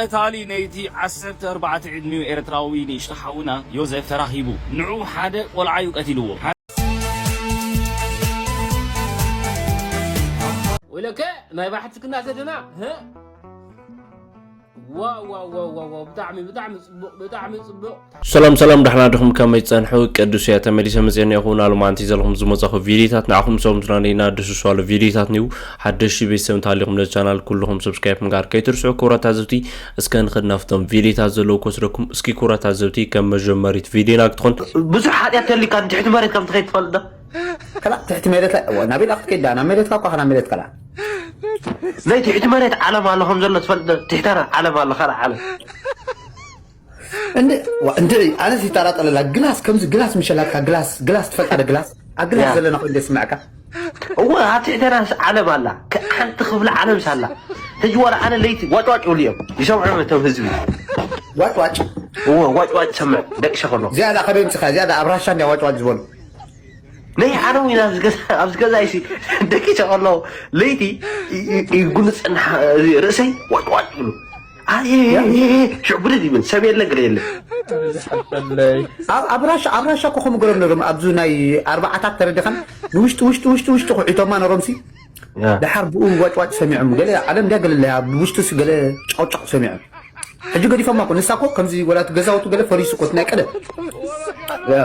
ቀታሊ ነይቲ ዓሰርተ ኣርባዕተ ዕድሚኡ ኤርትራዊ ንእሽቶ ሓውና ዮዘፍ ተራኺቡ። ንዑ ሓደ ቆልዓ እዩ ቀቲልዎ። ወይለከ ናይ ባሕቲ ክና ዘደና፣ ህ? ዋው፣ ዋው፣ ዋው፣ ዋው፣ ዋው፣ ብጣዕሚ፣ ብጣዕሚ ጽቡቕ፣ ብጣዕሚ ጽቡቕ። ሰላም ሰላም፣ ደሕና ዲኹም? ከመይ ትጸንሑ? ቅዱስ እያ ተመሊሰ መጽኤ እኒአኹም። ናሎማንቲ ዘለኹም ዝመጻኹ ቪዲዮታት ንዓኹም ሰብምትና ነይና ደስሷሉ ቪዲዮታት ንዩ። ሓደሽቲ ቤተሰብ እንተሃሊኹም ነዚ ቻናል ኩልኹም ሰብስክራይብ ምግባር ከይትርስዑ። ክቡራት ታዘብቲ፣ እስከ ንኸድ ናብቶም ቪዲዮታት ዘለዉ ክወስደኩም። እስኪ ክቡራት ታዘብቲ፣ ከም መጀመሪት ቪዲዮና ክትኾን። ብዙሕ ሓጢኣት ተሊካ ትሕቲ መሬት ከም ትኸይድ ትፈልጥ ዶ? ከላ ትሕቲ መሬት ላ-፣ ዋ፣ ናበይ ዳ ክትከይድ ዳ? ናብ መሬትካ እኳ ናብ መሬት ከላ። ናይ ትሕቲ መሬት ዓለም ኣሎ ከም ዘሎ ትፈልጥ ዶ? ትሕተና ዓለም ኣሎ፣ ካልእ ዓለም። እንደ፣ ዋ፣ እንደ፣ ኣነስ ይጠራጠረላ። ግላስ ከምዚ ግላስ ምሸላትካ፣ ግላስ፣ ግላስ ትፈልጣ ዶ? ግላስ፣ ኣብ ግላስ ያ። ዘለና ኮይኑ ደስ ይስምዐካ። እወ፣ ኣብ ትሕተናስ ዓለም ኣላ። ከ-፣ ሓንቲ ክፍሊ ዓለምስ ኣላ። ሕጂ ዋላ ኣነ ለይቲ ዋጭ ዋጭ ይብሉ እዮም። ይሰምዑ እዮም እቶም ህዝቢ። ዋጭ ዋጭ? እወ፣ ዋጭ ዋጭ ሰምዕ። ደቂ ሸኸሎ። ዝያዳ ከበይ ምጽኻ? ዝያዳ ኣብ ራሻ እንድያ ዋጭ ዋጭ ዝበሉ። ናይ ዓረብ ኢና ኣብዚ ገዛ፣ ኣብዚ ገዛ ይሲ ደቂ ሸኸሎ ለይቲ ይ-፣ ይ-፣ ይጉንጽና ርእሰይ ዋጭ ዋጭ ይብሉ። ኣይ፣ ያ። ሽዑ ብድድ ይብል፣ ሰብ የለ፣ ገለ የለ። ኣብ፣ ኣብ ራሻ፣ ኣብ ራሻ እኮ ከምኡ ገይሮም ነይሮም። ኣብዚ ናይ ኣርባዓታት ተረዲኻን፣ ንውሽጢ፣ ውሽጢ፣ ውሽጢ፣ ውሽጢ ኩዒቶማ ነይሮምሲ። ያ። ደሓር ብኡ ዋጭ ዋጭ ሰሚዖም። ገለ ዓለም እንድያ ገለ ኣለያ፣ ብውሽጢ ሲ ገለ ጫውጫው ሰሚዖም። ሕጂ ገዲፎማ እኮ፣ ንሳ እኮ ከምዚ ወላ እቲ ገዛውቱ ገለ ፈሪሱ እኮ፣ እቲ ናይ ቀደም። ያ።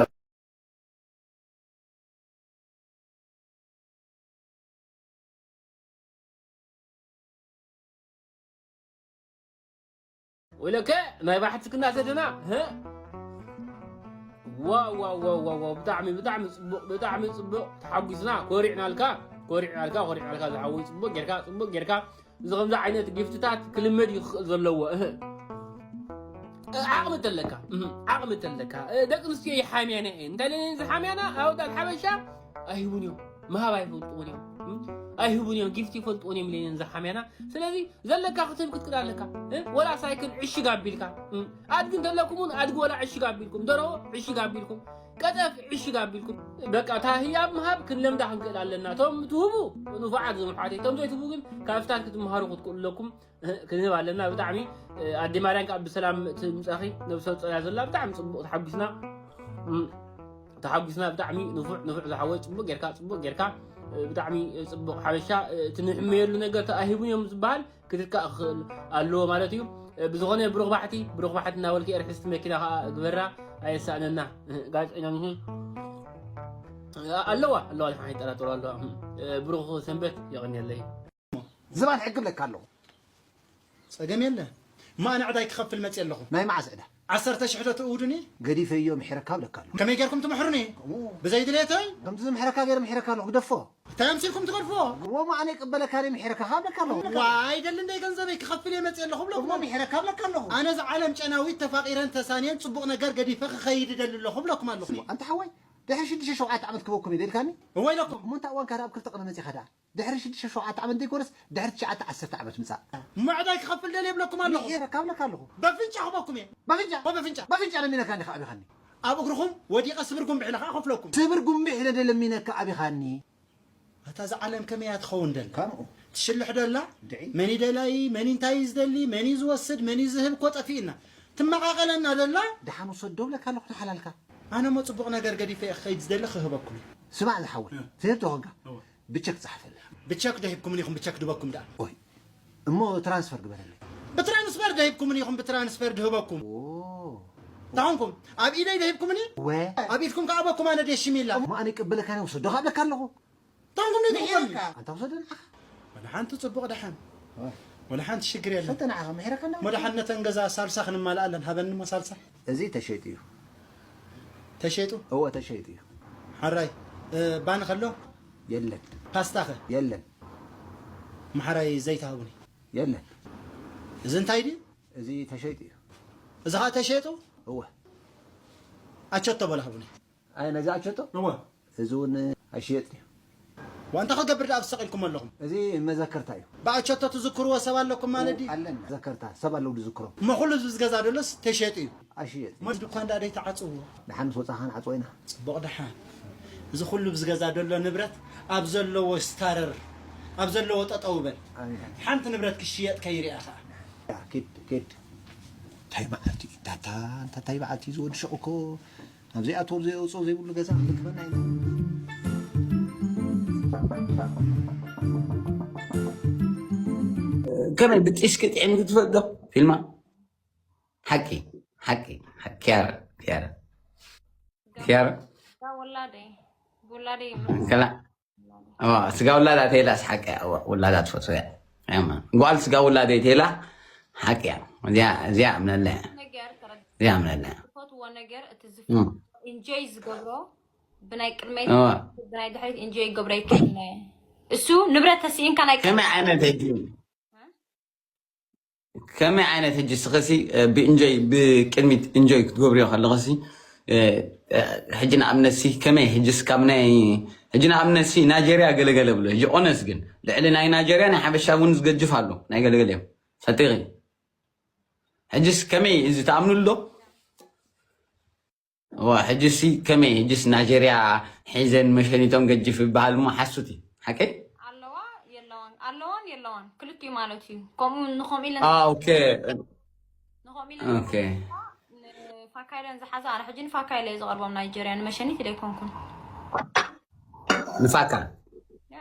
ወይለከ ናይ ባሕቲ ክና ዘደና፣ ህ? ዋው፣ ዋው፣ ዋው፣ ዋው፣ ዋው፣ ብጣዕሚ፣ ብጣዕሚ ጽቡቕ፣ ብጣዕሚ ጽቡቕ። ተሓጒስና፣ ኮሪዕናልካ፣ ኮሪዕናልካ፣ ኮሪዕናልካ ዝሓወይ፣ ጽቡቕ ጌርካ፣ ጽቡቕ ጌርካ። እዚ ከምዚ ዓይነት ጊፍትታት ክልመድ እዩ ክኽእል ዘለዎ። እህ። ዓቕሚ ተለካ፣ እህ፣ ዓቕሚ ተለካ። እ፣ ደቂ ኣንስትዮ ይሓምያና እየን። እንታይ ኢለን ዝሓምያና? ኣወዳት ሓበሻ ኣይህቡን እዮም። ምሃብ ኣይፈልጥዎን እዮም። እም? ኣይህቡን እዮም። ጊፍት ይፈልጥዎን እዮም ኢለን ዝሓምያና። ስለዚ ዘለካ ክትህብ ክትክእል ኣለካ። እ? ወላ ሳይክል ዕሽግ ኣቢልካ። እም? ኣድጊ እንተለኩም እውን ኣድጊ ወላ ዕሽግ ኣቢልኩም። ደርሆ ዕሽግ ኣቢልኩም። ቀጠፍ ዕሽግ ኣቢልኩም። በቃ፣ እታ ህያብ ምሃብ ክንለምዳ ክንክእል ኣለና። እቶም ትህቡ ንፉዓት፣ እዞም ኣሕዋተይ። እቶም ዘይትህቡ ግን ካብ ፍታት ክትመሃሩ ክትክእሉ ኣለኩም። ክንህብ ኣለና። ብጣዕሚ፣ እ፣ ኣደ ማርያም ከኣ ብሰላም ትምጻኺ፣ ነብሰ ጾር እያ ዘላ። ብጣዕሚ ጽቡቕ፣ ተሓጒስና። እም፣ ተሓጒስና። ብጣዕሚ ንፉዕ፣ ንፉዕ ዝሓወይ፣ ጽቡቕ ጌርካ፣ ጽቡቕ ጌርካ። እ፣ ብጣዕሚ ጽቡቕ ሓበሻ። እ፣ እቲ ንሕመየሉ ነገር ተኣሂቡን እዮም ዝበሃል ክትካእ ክኽእል ኣለዎ ማለት እዩ። እ፣ ብዝኾነ ብሩኽ ባሕቲ፣ ብሩኽ ባሕቲ እናበልኪ ርሕስቲ መኪና ከኣ ግበራ፣ ኣየሳእነና። እ፣ ጋዜጠኛ ምሂ-፣ እ፣ ኣለዋ፣ ኣለዋ፣ ኣይጠራጠሩ ኣለዋ። እ፣ ብሩኽ ሰንበት፣ የቐንየለይ። ዝባን ሕጊ ብለካ ኣለኹ። ጸገም የለ። እሞ ኣነ ዕዳይ ክኸፍል መጽየ ኣለኹ። ናይ መዓስ ዕዳ? ዓሰርተ ሽሕ ዶ ትእውዱኒ? ገዲፈዮ ምሒረካ ብለካ ኣለኹ። ከመይ ጌርኩም ትምሕሩኒ? ከምኡ። ብዘይ ድሌተይ? ከምቲ ዝምሕረካ ገይረ ምሒረካ ኣለኹ፣ ግደፎ። እንታይ ኣምሲልኩም ትገድፎ? እሞ ኣነ ይቅበለካ ድየ ምሒረካ ብለካ ኣለኹ። ዋይ፣ ደሊ እንደ ገንዘበይ ክኸፍል እየ መጽየ ኣለኹ ብለኩም እሞ ኣለኹ። ምሒረካ ብለካ ኣለኹ። ኣነ እዛ ዓለም ጨናዊት ተፋቒረን ተሳንየን ጽቡቕ ነገር ገዲፈ ክኸይድ እደሊ ኣለኹ ብለኩም ኣለኹ። ኣንታ ሓወይ፣ ድሕሪ ሽዱሽተ ሸውዓተ ዓመት ክበኩም እየ ደልካኒ? እወ ኢለኩም። እሞ እንታይ እዋን ካዳ ኣብ ክልተ ቅነ መጺኻ ደኣ? ድሕሪ ሽዱሽተ ሸውዓተ ዓመት ዘይኮነስ፣ ድሕሪ ትሽዓተ ዓሰርተ ዓመት ምጻእ። ምዕዳይ ክኸፍል ደልየ ብለኩም ኣለኹ። ምሒረካ ብለካ ኣለኹ። በፍንጫ ክበኩም እየ። በፍንጫ? እኮ በፍንጫ። በፍንጫ ለሚነካ እንዲኻ ኣቢኻኒ። ኣብ እግርኹም ወዲቐ ስብር ጉምብዕ ኢለ ከኣ ከፍለኩም። ስብር ጉምብዕ ኢለ ደ ለሚነካ ኣቢኻኒ። ኣታ እዛ ዓለም ከመይ እያ ትኸውን ደላ? ከምኡ። ትሽልሕ ደላ? ድዒ። መን እዩ ደላዪ? መን እዩ እንታይ እዩ ዝደሊ? መን እዩ ዝወስድ? መን እዩ ዝህብ? እኮ ጠፊእና። ትመቓቐለና ደላ? ደሓን ውሰድ ዶ ብለካ ኣለኹ ንሓላልካ። ኣነ እሞ ጽቡቕ ነገር ገዲፈ እየ ክኸይድ ዝደሊ ክህበኩም እየ። ስማዕ ዝሓወይ፣ እ። ትህብ ተኾንካ፣ እወ። ብቸክ ጸሓፈለይ። ብቸክ ዶ ሂብኩምኒ ኢኹም፣ ብቸክ ድበኩም ደኣ። ኦይ፣ እሞ ትራንስፈር ግበረለይ። ብትራንስፈር ዶ ሂብኩምኒ ኢኹም፣ ብትራንስፈር ድህበኩም። ኦ። እንታይ ኾንኩም? ኣብ ኢደይ ዶ ሂብኩምኒ? ወ። ኣብ ኢድኩም ከኣ በኩም ኣነ ድየ ሽሚላ። እሞ ኣነ ይቅበለካ እየ፣ ውሰዶ ካብ ለካ ኣለኹ። እንታይ ኾንኩም ነው ምሒርካ? ትቕበል? ኣንታ ውሰዶ ንዓኻ። ወላ ሓንቲ ጽቡቕ ደሓን። ኦይ። ወላ ሓንቲ ሽግር የለን። ሰተ ንዓኻ ምሒረካ እና እሞ ደሓን ነተን ገዛ ሳልሳ ክንማልኣለን፣ ሃበኒ እሞ ሳልሳ። እዚ ተሸይጡ እዩ። ተሸይጡ? እወ፣ ተሸይጡ እዩ። ሓራይ፣ እ፣ ባኒ ከሎ? የለን። ፓስታ ኸ? የለን። መሓራይ ዘይት ሃቡኒ። የለን። እዚ እንታይ ድዩ? እዚ ተሸይጡ እዩ። እዚ ኸኣ ተሸይጡ? እወ። ኣቸቶ በላ ሃቡኒ። ኣይ፣ ነዚ ኣቸቶ? እወ። እዚ እውን ኣይሽየጥን እዩ። ዋንታ ክገብር ደኣ ፍሰቕ ኢልኩም ኣለኹም? እዚ መዘከርታ እዩ። ብኣቸቶ ትዝክርዎ ሰብ ኣለኩም ማለት ድዩ? ኣለና። መዘከርታ፣ ሰብ ኣለዉ ዝዝክሮም። እሞ ኩሉ ህዝቢ ዝገዛ ደሎስ ተሸይጡ እዩ? ኣይሽየጥን። እሞ ድኳን ደኣ ደይትዓጽዎ? ደሓን ምስ ወጻኻ ንዓጽዎ ኢና። ጽቡቕ ደሓን። እዚ ኩሉ ብዝገዛ ደሎ ንብረት ኣብ ዘለዎ ስታረር፣ ኣብ ዘለዎ ጠጠው በል። ኣሜን። ሓንቲ ንብረት ክሽየጥ ከይርኣ ኸኣ። ያ፣ ኪድ፣ ኪድ። እንታይ መዓልቲ እዩ? ታታ፣ እንታይ መዓልቲ እዩ ዝወዲ ሸቕ እኮ። ኣብዚኣቶም ዘይወፅኦ ዘይብሉ ገዛ ክንረክበና ኢና። ከመይ ብጢስኪ ጥዕምቲ ትፈልጥ ዶ? ፊልማ? ሓቂ፣ ሓቂ፣ ሓቂ፣ ኪያረ፣ ኪያረ፣ ኪያረ። ስጋ ወላደይ፣ ወላደይ ይምርጥ። ከላ፣ እዋ፣ ስጋ ውላዳ ተይላስ ሓቂ እያ። እዋ፣ ውላዳ ትፈትዎ እያ። እያማ። ጓል ስጋ ውላደይ ተይላ ሓቂ እያ። እዚኣ፣ እዚኣ እምነላ እያ። ነገር ተረድ-፣ እዚኣ እምነላ እያ። ዝፈትዎ ነገር፣ እቲ ዝፈትዎ እም። ኢንጆይ ዝገብሮ፣ ብናይ ቅድመይ፣ እዋ። ብናይ ድሕሪት ኢንጆይ ይገብሮ ይክእል። እሱ ንብረት ተስኢንካ ናይ ከመይ ዓይነት ሕጂ? እ? ከመይ ዓይነት ሕጂ ስኽሲ፣ እ፣ ብእንጆይ፣ ብቅድሚት እንጆይ ክትገብርዮ ከለኽሲ፣ እ፣ እ፣ ሕጂ ንኣብነትሲ ከመይ ሕጂስ ካብ ናይ፣ ሕጂ ንኣብነትሲ ናይጀርያ ገለገለ ብሎ፣ ሕጂ ኦነስ ግን ልዕሊ ናይ ናይጀርያ ናይ ሓበሻ እውን ዝገጅፍ ኣሎ፣ ናይ ገለገለ እዮም። ፈጢሪ። ሕጂስ ከመይ እዚ ትኣምኑሉ ዶ? እዋ፣ ሕጂሲ ከመይ? ሕጂስ ናይጀርያ ሒዘን መሸኒቶም ገጅፍ ይበሃል እሞ ሓሱት እዩ። ሓቀይ? ኣለዋ የለዋን፣ ኣለዋን የለዋን፣ ክልቲኡ ማለት እዩ። ከምኡ ንኸምኡ ኢለን አ፣ ኦኬ። ንኸምኡ ኢለን ኦኬ። ንፋካይለን ዝሓዛ፣ ኣነ ሕጂ ንፋካይለ እየ ዝቐርቦም ናይጀርያ፣ ንመሸኒት ኢለ ኣይኮንኩን። ንፋካ። ያ።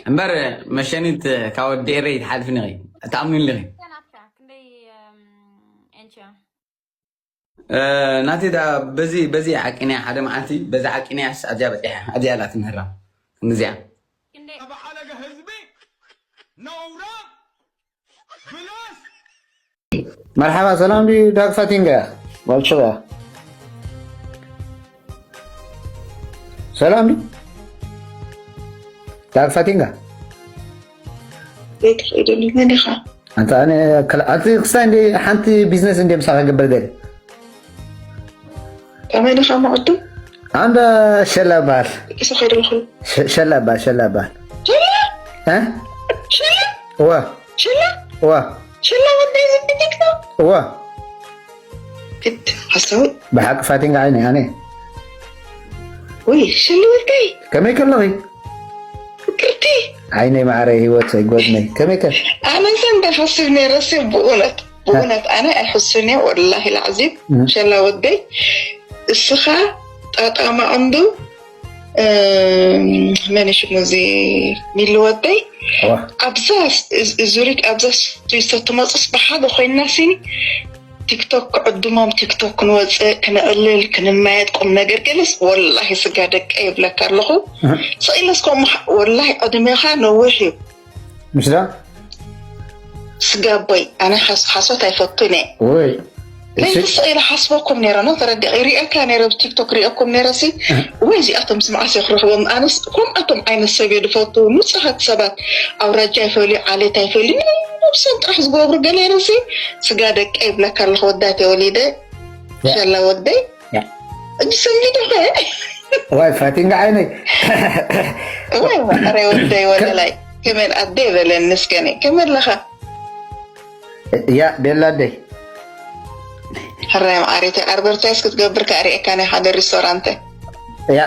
እምበር መሸኒት ካብ ወዲ ኤረይ ትሓልፍኒ ኢኺ። ትኣምኑኒ ኢኺ። ናትካ ክንደይ፣ እም፣ ኤንቺያ? እ፣ ናተይ ዳ በዚ፣ በዚ ዓቂንያ ሓደ መዓልቲ፣ በዚ ዓቂንያስ ኣዝያ በጺሓ፣ ኣዝያ ኣላ ትምህራ። ከምዚኣ። ክንደይ? ተባዓለገ ህዝቢ ነውራ ብለስ። መርሓባ፣ ሰላም ድዩ? ዳግ ፋቲንጋ፣ ባልሽራ። ሰላም ድዩ? ዳግ ፋቲንጋ። ቤት ኸይደሉ መን ኢኻ? ኣንተ ኣነ ከላ-፣ ኣንቲ ክስታይ እንደ ሓንቲ ቢዝነስ እንደ ምሳኻ ክገብር ደሊ። ከመይ ኢኻ መቕድም? ኣንዳ ሸላ በሃል። እሱ ኸይደልኹ። ሸ-፣ ሸላ በሃል፣ ሸላ በሃል። ሸላ? እ? ሸላ? እዋ። ሸላ? እዋ። ሸላ ወደይ ዝብትክ ነው? እዋ። ግድ ሓሳዊ። ብሓቂ ፋቲንጋ ዓይነይ፣ ኣነ። ወይ፣ ሸላ ወደይ። ከመይ ከለኺ? ፍቅርቲ። ዓይነይ፣ ማዕረይ፣ ህይወተይ፣ ጎድነይ። ከመይ ከ? ኣነ ሰ እንደ ፈስብ ነይረ ሲ ብእውነት። ብእውነት ኣነ ኣይሕሱን እየ ወላሂ ላዕዚም። እም። ሸላ ወደይ እስኻ ጣጣ ማዕንዱ፣ እም፣ መን ሽሙ እዚ ሚሊ ወደይ እዋ። ኣብዛ ስ-፣ እዝ-፣ ዙሪክ ኣብዛ ስቱዲዮ ትመፅስ ብሓደ ኮይና ሲኒ ቲክቶክ ክዕድሞም ቲክቶክ ክንወፅእ ክነዕልል ክንማየጥ ቁም ነገር ገለስ ወላሂ ስጋ ደቀ ይብለካ ኣለኹ። እህ። ስኢለስ ከምኡ ሓ-፣ ወላሂ ዕድሜኻ ነዊሕ እዩ። ምሽ ዶ? ስጋቦይ፣ ኣነ ሓስ-፣ ሓሶት ኣይፈቱን እየ። ወይ። ለይቲ እሺ። ስቕ ኢለ ሓስበኩም ነይረ፣ ኖ፣ ተረዲኤ። ይሪኤካ ነይረ፣ ብቲክቶክ ሪኤኩም ነይረ፣ ሲ። እህ። ወይ፣ እዚኣቶም ስምዓስ ክረኽቦም። ኣነስ ከምኣቶም ዓይነት ሰብ እየ ዝፈቱ፣ ንጹሃት ሰባት። ኣውራጃ ይፈልዩ፣ ዓሌት ኣይፈልዩ፣ ንነብሶም ጥራሕ ዝገብሩ ገለ የለን፣ ሲ። ስጋ ደቀ ይብለካ ኣለኹ፣ ወዳት እየ ወሊደ። ያ። ሸላ ወደይ። ያ። እዚ ሰሚዒ ዶ ኸ? ዋይ፣ ፋቲንጋ ዓይነይ። ወይ፣ ማዕረ ወደይ ከ- ወለላይ። ከመን ኣደይ በለኒ እስከ፣ ከመይ ኣለኻ? ያ፣ ቤላ ኣደይ። ሕራይ መዓረይ፣ ኣድቨርታይዝ ክትገብር ከኣ ርእየካ ናይ ሓደ ሪስቶራንት። ያ።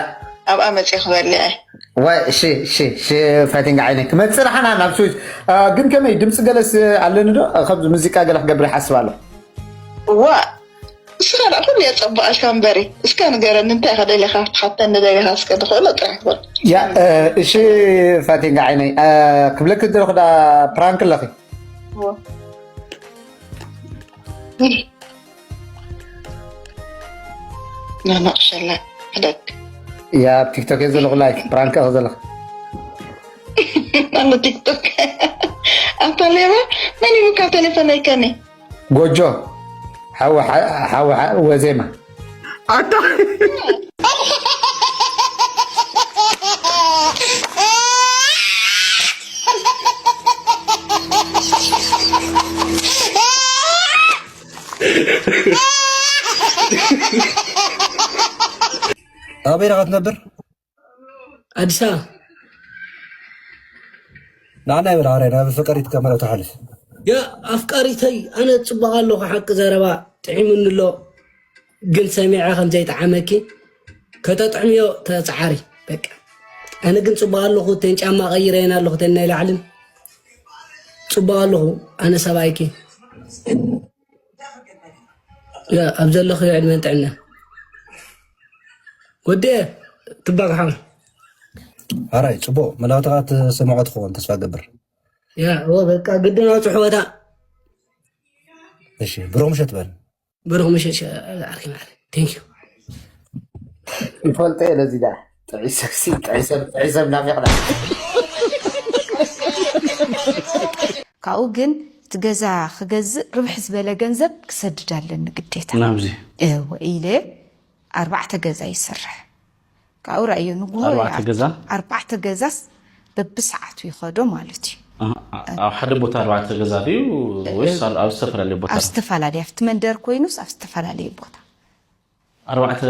ኣብኣ መጺአ ክበልዕ እየ። ዋይ፣ እሺ፣ እሺ፣ እሺ፣ ፋቲንጋ ዓይነይ። ክመጽእ ደሓና ናብ ስዊዝ። አ፣ ግን ከመይ ድምጺ ገለስ ኣለኒ ዶ? ከምዚ ሙዚቃ ገለ ክገብር ይሓስብ ኣለኹ። እዋ፣ እስኻ ደኣ ኩሉ የጸብቐልካ እምበሪ። እስከ ንገረኒ፣ እንታይ ኢኻ ደሊኻ ክትሓተኒ ደሊኻ? እስከ ትኽእሎ ጥራሕ በል። ያ፣ እ፣ እሺ፣ ፋቲንጋ ዓይነይ፣ እ፣ ክብለኪ ዘለኹ ደኣ ፕራንክ ኣለኺ። እዎ። ናናቕ ሸላ፣ ሕደግ። ያ፣ ኣብ ቲክቶክ እየ ዘለኹ፣ ላይፍ ፕራንክ እየ ዘለኹ። ኣሎ ቲክቶክ። ኣታ ሌባ፣ መን እዩ ካብ ቴሌፎን ኣይከኒ? ጎጆ፣ ሓው፣ ሓ-፣ ሓው፣ ሓ-፣ ወዜማ። ኣታ። ኣበይ ኢኻ ትነብር? ኣዲስ ኣበባ። ንዓና ይብል፣ ኣረ፣ ናብ ፍቅር ይትከመረ ተሓልፍ። ያ ኣፍቃሪተይ፣ ኣነ ጽቡቕ ኣለኹ፣ ሓቂ ዘረባ ጥዒሙኒ ኣሎ፣ ግን ሰሚዐ ከም ዘይጠዓመኪ ከተጥዕምዮ ተጻዓሪ። በቃ፣ ኣነ ግን ጽቡቕ ኣለኹ፣ እተን ጫማ ቀይረየን ኣለኹ፣ እተን ናይ ላዕልን ጽቡቕ ኣለኹ፣ ኣነ ሰብኣይኪ። ያ፣ ኣብ ዘለኽዮ ዕድመን ጥዕናን። ወዲ ትባርሓው። ኣራይ፣ ጽቡቕ መላውታኻ ትሰምዖ ትኸውን ተስፋ ገብር። ያ፣ እወ፣ በቃ ግድን ኣውጽሑ ቦታ። እሺ፣ ብሩኽ ምሸት በል። ብሩኽ ምሸት፣ ሸ-፣ ዓርኪ ማዕረ። Thank you። ይፈልጦ እየ ነዚ ዳ። ጥዑይ ሰብ ሲ፣ ጥዑይ ሰብ፣ ጥዑይ ሰብ ናፊቕና። ካብኡ ግን እቲ ገዛ ክገዝእ ርብሕ ዝበለ ገንዘብ ክሰድድ ኣለኒ ግዴታ። ናብዚ? እወ ኢለ ኣርባዕተ ገዛ ይሰርሕ። ካብኡ ራእዮ ንጉሆ ኣርባዕተ ይኣቱ። ገዛ? ኣርባዕተ ገዛስ በብሰዓቱ ይኸዶ ማለት እዩ። ኣሃ፣ ኣ-፣ ኣብ ሓደ ቦታ ኣርባዕተ ገዛ ድዩ ወይስ ኣብ፣ ኣብ ዝተፈላለየ ቦታ? ኣብ ዝተፈላለየ፣ ኣብቲ መንደር ኮይኑስ ኣብ ዝተፈላለየ ቦታ። ኣርባዕተ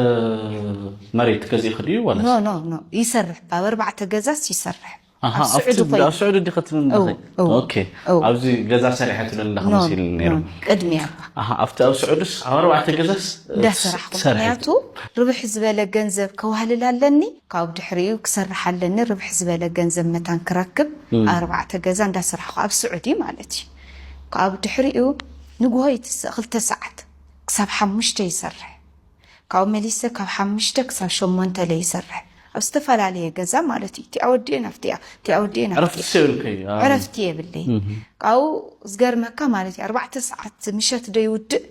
መሬት ገዚእኺ ድዩ ዋላስ? ኖ፣ ኖ፣ ኖ፣ ይሰርሕ። ኣብ ኣርባዕተ ገዛስ ይሰርሕ። ኣሃ፣ ኣብ ኣብቲ ስዑዲ ድ-፣ ኮይኑ። ኣብ ስዑዲ ዲኺ ትብል እው፣ ኣለኺ? እው፣ ኦኬ። እው። ኣብዚ ገዛ ሰሪሐ ትብል ኣለኺ ኖ፣ መሲሉኒ ነይሩ። ኖ፣ ቅድሚያ እባ። ኣሃ፣ ኣብቲ ኣብ ስዑድስ ኣብ ኣርባዕተ ገዛስ እንዳሰራሕኩ፣ ሰሪሐ። ምኽንያቱ ርብሕ ዝበለ ገንዘብ ከዋህልል ኣለኒ፣ ካብ ድሕሪኡ ክሰርሕ ኣለኒ፣ ርብሕ ዝበለ ገንዘብ መታን ክረክብ፣ እም። ኣርባዕተ ገዛ እንዳሰራሕኩ ኣብ ስዑዲ ማለት እዩ። ካብ ድሕሪኡ ንግሆ ይትስእ፣ ክልተ ሰዓት ክሳብ ሓሙሽተ ይሰርሕ። ካብኡ መሊሰ ካብ ሓሙሽተ ክሳብ ሸሞንተ ለይሰርሕ። ኣብ ዝተፈላለየ ገዛ ማለት እዩ። እቲኣ ወዲኤ ናብቲኣ፣ እቲኣ ወዲኤ ናብቲኣ። ዕረፍቲ የብልከይ? ኣዎ። ዕረፍቲ የብለይ። እህ። ካብኡ ዝገርመካ ማለት እዩ፣ ኣርባዕተ ሰዓት ምሸት ዶ ይውድእ፣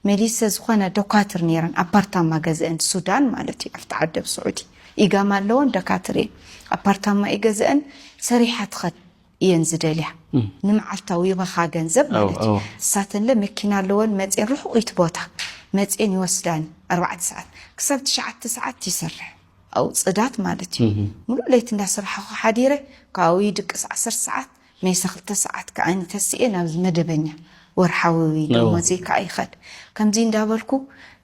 መሊሰ ዝኾነ ደኳትር ነይረን፣ ኣፓርታማ ገዝአን ሱዳን ማለት እዩ፣ ኣብቲ ዓዲ ኣብ ስዑዲ። ኢጋማ ኣለወን፣ ደካትር እየን። ኣፓርታማ ይገዝአን፣ ሰሪሓ ትኸድ። እየን ዝደልያ። እም። ንመዓልታዊ ይበኻ ገንዘብ ማለት እዩ። እው። እሳተንለ መኪና ኣለወን፣ መጼን ርሑቕ እቲ ቦታ። መጼን ይወስዳኒ ኣርባዕተ ሰዓት። ክሳብ ትሽዓተ ሰዓት ይሰርሕ። ኣው ጽዳት ማለት እዩ። እም። ሙሉእ ለይቲ እንዳሰራሕኹ ሓዲረ፣ ካብኡ ይድቅስ ዓሰርተ ሰዓት፣ መይሰ ክልተ ሰዓት ከኣ ተሲኤ ናብ መደበኛ ወርሓዊ እው። ደሞዘይ ከኣ ይኸድ። ከምዚ እንዳበልኩ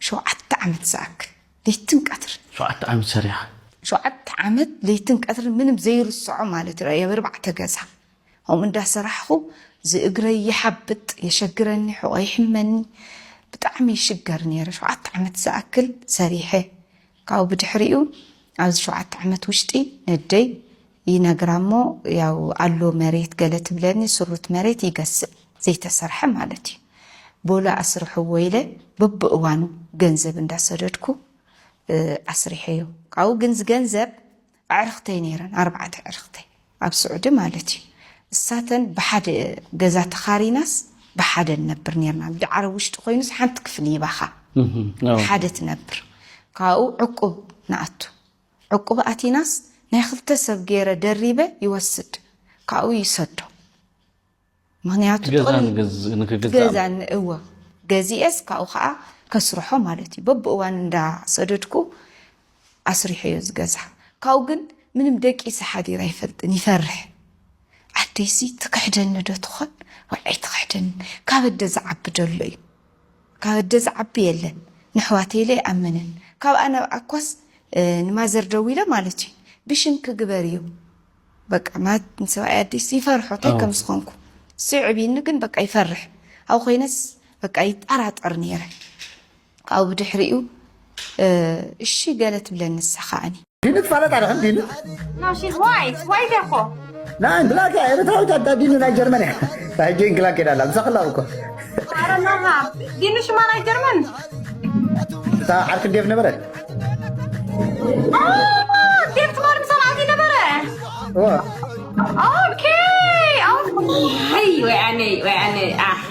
ሸውዓተ ዓመት ዝኣክል። ለይትን ቀትርን። ሸውዓተ ዓመት ሰሪሓ። ሸውዓተ ዓመት ለይትን ቀትርን ምንም ዘይርስዖ ማለት እዩ። ኣብ ኣርባዕተ ገዛ። ከምኡ እንዳሰራሕኹ ዝእግረይ ይሓብጥ፣ የሸግረኒ፣ ሕቖ ይሕመኒ። ብጣዕሚ ይሽገር ነይረ። ሸውዓተ ዓመት ዝኣክል ሰሪሐ። ካብኡ ብድሕሪኡ ኣብዚ ሸውዓተ ዓመት ውሽጢ ነደይ ይነግራ እሞ፣ ያው ኣሎ መሬት ገለ ትብለኒ፣ ስሩት መሬት ይገስእ፣ ዘይተሰርሐ ማለት እዩ። ቦሎ ኣስርሕዎ ኢለ በብእዋኑ ገንዘብ እንዳሰደድኩ፣ እ፣ ኣስሪሐዮ። ካብኡ ግን ዝገንዘብ ኣዕርኽተይ ነይረን፣ ኣርባዕተ ኣዕርኽተይ ኣብ ስዑዲ ማለት እዩ። እሳተን ብሓደ ገዛ ተኻሪናስ ብሓደ ንነብር ነይርና። ብዳዕረ ውሽጢ ኮይኑስ ሓንቲ ክፍሊ ይባኻ። እህ፣ ኣዎ። ሓደ ትነብር። ካብኡ ዕቁብ ንኣቱ። ዕቁብ ኣቲናስ ናይ ክልተ ሰብ ገይረ ደሪበ ይወስድ። ካብኡ ይሰዶ። ምኽንያቱ ገዛ ጥቕሚ ንገዝ-፣ ንክገዝእ ገዛ ን-፣ እወ፣ ገዚኤስ ካብኡ ኸዓ ከስርሖ ማለት እዩ። በብእዋኑ እንዳሰደድኩ ኣስሪሐዮ ዝገዛ። ካብኡ ግን ምንም ደቂሰ ሓዲረ ኣይፈልጥን፣ ይፈርሕ። ኣደይሲ ትክሕደኒ ዶ ትኾን? ወይ ኣይትኽሕደኒ? ካብ ኣደ ዝዓቢ ደሎ እዩ። ካብ ኣደ ዝዓቢ የለን። ንሕዋተይ ኢለ ይኣምንን። ካብ ኣነ ኣብኣኳስ፣ እ፣ ንማዘር ደዊለ ማለት እዩ። ብሽምኪ ግበርዮ። በቃ፣ ማለት ንሰብኣይ ኣደይስ ይፈርሖ፣ እንታይ ኣዎ። ከም ዝኾንኩ። ስዕቢኒ ግን በቃ ይፈርሕ። ኣብ ኮይነስ በቃ ይጠራጠር ነይረ። ካብኡ ብድሕሪኡ፣ እ፣ እሺ ገለ ትብለኒ ንሳ ከኣኒ። ዲኑ ትፋለጥ ኣለኽን ዲኑ? No, she's white. White እኮ። ናይ ብላክ እያ፣ ኤርትራዊት ኣታ ዲኑ ናይ ጀርመን እያ። ናይ ጀን ግላክ እያ ኣላ፣ ምሳኽላ እኮ። ኧረ ናሃ፣ ዲኑ ሽማ ናይ ጀርመን? እታ ዓርኪ ዴቭ ነበረት? ኦ፣ ዴቭ ትማል ምሳና ኣቲ ነበረ? እዋ። ኦኬ፣ ኦ፣ ሄይ፣ ወይ ኣነ፣ ወይ ኣነ፣ ኣህ።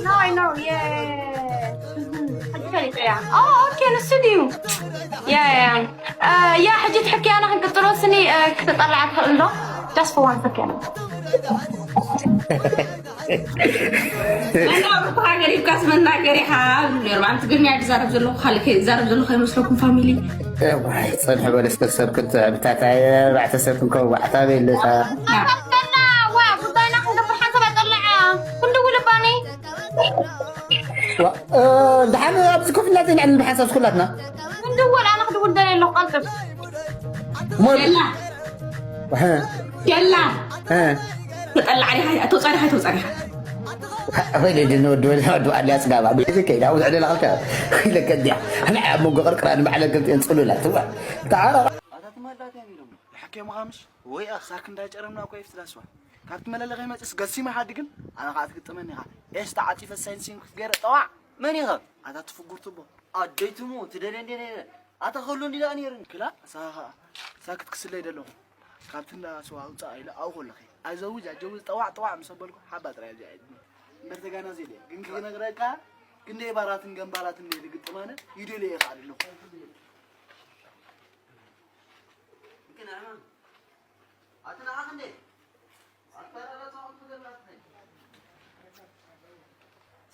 No, I know, yeah. ሕጂ ፈሊጠያ። ኦ፣ ኦኬ፣ ንሱ ድዩ? ያ፣ ያ፣ ያ። እ፣ ያ፣ ሕጂ ትሕክያና ክንቅጽሎ ስኒ፣ እ፣ ክትጠልዓ ትኽእል ዶ? Just for one second። መናገር እኮ ሃገር ይብካስ መናገር ኢኻ። ብሉ ነይሩ። ኣንቲ ግርምያ ዝዛረብ ዘለኹ ካልእ ከይ-፣ ዝዛረብ ዘለኹ ከይመስለኩም ፋሚሊ። እዋይ፣ ጽንሕ በል እስከ ሰብ ክትዕብታታ፣ ኣርባዕተ ሰብ ክንከውን ዋዕታ በልታ። ያ። ዋ፣ ጉዳይና ክንገብር ሓንሳብ ኣይጠልዓ። ክንድውል እባኒ። ዋ፣ እ፣ ደሓን ኣብዚ ኮፍ ኢልና ዘይንዕልል ብሓንሳብ ኩላትና። ክንድውል፣ ኣነ ክድውል ደልየ ኣለኹ፣ ቀልጥፍ። ሞል-፣ የላ። ወሐ። የላ። እ። ተጠላዕ ዲኻ? ተውጻእ ዲኻ? ተውጻእ ዲኻ? ወይለ ድን ወዲ ወዲ ወዲ ኣልያ ጽጋባ። ቤት ከይዳ ውዝዕ ደላ ኸልካ። ኢለከ እንዲያ። ኣነ ኣብ መንጎ ቅርቅራ ንባዕለ ገልጤን ጽሉላት። ትዋ። ተዓረቕ። ኣታ ትማል ዳት ያኒ ደሞ። የሕኬ መኻምሽ? ወይ ኣኽሳክ እንዳጨረምና እኮ ይፍትላስዋ። ካብቲ መለለኸ መጽስ ገሲመ ሓዲ ግን ኣነ ኸዓ ትግጥመኒ ኢኻ። ኤስ ተዓጺፈ ሳይንሲን ክትገይረ ጠዋዕ። መን ኢኻ? ኣታ ትፍጉር ትቦ። ኣደይ ትሙ ትደልየ እንዴ ነይረ? ኣታ ከሉ እንዲ ደኣ ነይርኒ። ክላ ሳኻ ሳክት ክስለይ ደለኹ። ካብቲ እንዳ ስዋ ኣውፃእ ኢለ ኣብኡ ከለኺ። ኣጀውጅ ኣጀውጅ ጠዋዕ ጠዋዕ ምስ ኣበልኩ ሓባ ጥራይ ኣብዚኣ እያ። እምበር ተጋና ዘይለ። ግን ክነግረካ ክንደይ ባራትን ገንባራትን እንደ ግጥም ኣነ ይደልየ እየ ከዓ ደለኹ። ግን ኣማ ኣቲ ንዓኽ እንዴ? ኣታ ራራ ጻውት ትገርናት።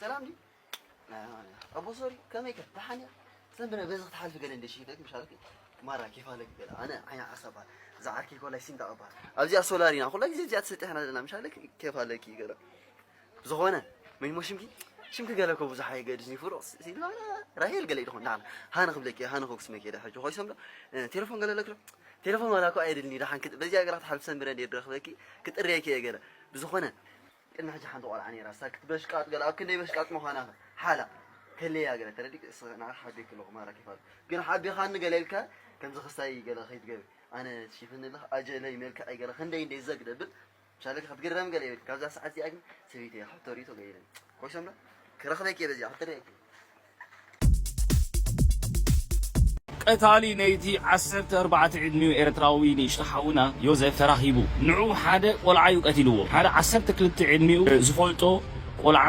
ሰላም ዲ? ኣቦ ሶሪ፣ ከመይ ከ? ደሓን እያ? ዘንብነ በዚ ክትሓልፊ ገለ እንደ ሽሂደክ ምሻልክ? ማራ ኬፍ ኣለክ ገለ። ኣነ ዓይኒ ዓሳ እባል። እዛ ዓርኪ ኮላይ ሲንዳ እባል። ኣብዚኣ ሶላር ኢና። ኩላ ግዜ እዚኣ ትሰጥሕ ኢና ዘለና። ምሻልክ? ኬፍ ኣለኪ ገለ። ብዝኾነ፣ መን እሞ ሽምኪ? ሽምኪ ገለ እኮ ብዙሕ ኣይገድስን እዩ። ፍሩቕ ሲ-፣ ሲልቫና ራሄል ገለ ይድኹም። ደሓን። ሃነ ክብለኪ፣ ሃነ ክኩስመኪ እየ። ሕጂ ኮይሶም ዶ? እ፣ ቴሌፎን ገለ ኣለክ ዶ? ቴሌፎን ዋላ እኮ ኣይድልኒ። ደሓን ክጥ-፣ በዚኣ ገለ ክትሓልፊ ሰንብረ እንደ ድረኽበኪ፣ ክጥርየኪ እየ ገለ። ብዝኾነ፣ ቅድሚ ሕጂ ሓንቲ ቆልዓ ነይራ፣ እሳ ክትበሽቃጥ ገለ፣ ኣብ ክንደይ በሽቃጥ ምዃና ሓላ ከለያ ገለ ተረዲእ፣ ንዓኻ ሓቢእኪ ኣለኹ ማራ ኬፍ ኣለኪ። ግን ሓቢኻኒ ገለ ኢልካ፣ ከምዚ ክስታይ ገለ ከይትገብሪ። ኣነ ሽፍንልኽ ኣጀለይ መልክዐይ ገለ ክንደይ እንደ ዘግደብል፣ ምሻለኪ ክትግረም ገለ ይብል። ካብዛ ሰዓት እዚኣ ግን ሰበይቲ እያ፣ ሕቶ ርእይቶ ገለ የለን። ኮይሶም ዶ? ክረኽበኪ እየ በዚኣ፣ ክትርእየኪ። ቀታሊ ነይቲ ዓሰርተ ኣርባዕተ ዕድሚኡ ኤርትራዊ ንእሽቶ ሓውና ዮዘፍ ተራኺቡ። ንዑ ሓደ ቆልዓ እዩ ቀቲልዎ። ሓደ ዓሰርተ ክልተ ዕድሚኡ ዝፈልጦ ቆልዓ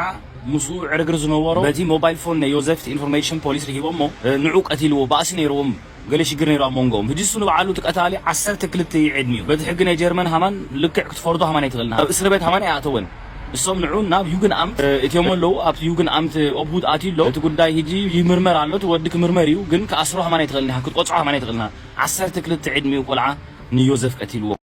ምስኡ ዕርግር ዝነበሮ በቲ ሞባይል ፎን ናይ ዮዘፍ ኢንፎርሜሽን ፖሊስ ረኺቦሞ፣ ንዑ ቀቲልዎ። ባእሲ ነይርዎም፣ ገለ ሽግር ነይሩ ኣብ መንጎኦም። ሕጂ እሱ ንባዕሉ እቲ ቀታሊ ዓሰርተ ክልተ እዩ ዕድሚኡ። በቲ ሕጊ ናይ ጀርመን ሃማን ልክዕ ክትፈርዶ ሃማን ኣይትኽእልን። ኣብ እስር ቤት ሃማን ኣይኣተወን። እሶም ንዑ ናብ ዩግን ኣምት እትዮም ኣለዉ። ኣብቲ ዩግን ኣምት ኦቡድ ኣትዩ ኣሎ። እቲ ጉዳይ ሕጂ ይምርመር ኣሎ። እቲ ወዲ ክምርመር እዩ፣ ግን ክኣስሮ ሃማን ኣይትኽእልን ኢኻ፣ ክትቆጽዖ ሃማን ኣይትኽእልን ኢኻ። ዓሰርተ ክልተ ዕድሚኡ ቆልዓ ንዮዘፍ ቀቲልዎ።